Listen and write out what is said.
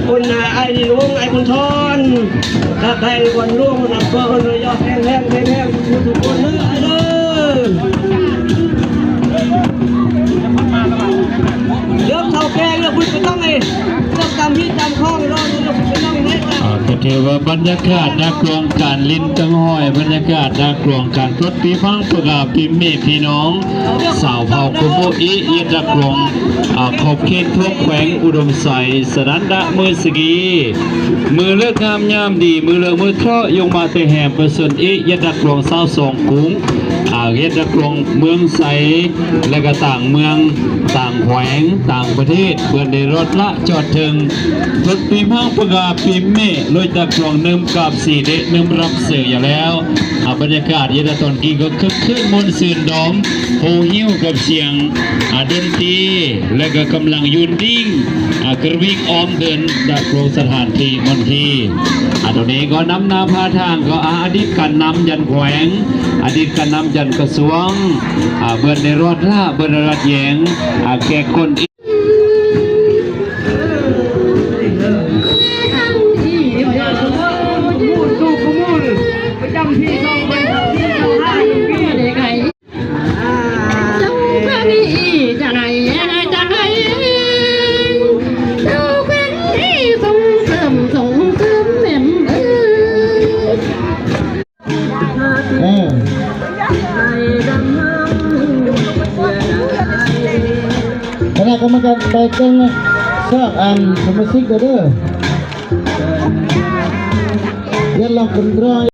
ບຸນນາ ອ້າຍຫຼວງ ອ້າຍບຸນທອນ ຖ້າໄດ້ວັນຫຼວງນຳເພິ່ນ ຢອກແຮງແຮງແຮງທຸກຄົນເດີ ເລືອກເຖົ້າແກ່ ເລືອກບຸນກະຕ້ອງເອ ເລືອກຕາມຮີດຕາມຄອງເນາະ ເລືອກບຸນກະຕ້ອງເນາະ. ອ່າ ກໍຖືວ່າບັນຍາກາດນາກວງການຫຼິ້ນຕັງຫອຍ ບັນຍາກາດນາກວງການປົດປີມັງປະກາປີເມ ພີ່ນ້ອງຊາວເຜົ່າໂຄໂມອີ ເອີຍດຕາກວງ ອ່າ ຂອບເຂດທົ່ວແຂວງອຸດົມໄຊ ສະໜານດະ ເມືອງສະກີ ມື້ເລີກງາມຍາມດີ ມື້ເລີກມື້ເທາະ ຍົງມາແຕ່ແຮມປະຊົນອີ ເອີຍດຕາກວງຊາວສອງກຸງ ອ່າ ເອີຍດຕາກວງເມືອງໄຊ ແລະກະຕ່າງເມືອງ ຕ່າງແຂວງ ຕ່າງປະເທດ ເພິ່ນໄດ້ລອດລະ ຈອດເຖິງ ລົດປີມັງປະກາປີເມ ໂດຍຕາກວງເນີມກາບສີເດະເນີມຮັບເສີຍາແລ້ວ ອາ ບັນຍາກາດເວລາຕອນກີ້ກໍຄຶກຄື້ນມ່ວນຊື່ນດອມ ໂຫຫິ້ວກັບສຽງ ອາ ດົນຕີ ແລະກໍກຳລັງຍືນດິ້ງ ອາ ກະວິ່ງອ້ອມເດີນດາກວງສະຖານທີ່ມ່ວນທີ່ ອາ ໂຕນີ້ກໍນຳໜ້າພາທາງກໍ ອາ ອາ ອາດີດການນຳຢັນແຂວງ ອາ ອາດີດການນຳຢັນກະຊວງ ອາ ເບິ່ນໃນຮອດລະ ເບິ່ນໃນຮອດແຍງ ອາ ແຂກຄົນ ເອີ ຄະນະກຳມະການໄປແຕ່ງຊອກອັນສະມາຊິກເດີ ຢ່າລອງເປັນຮ້ອຍ.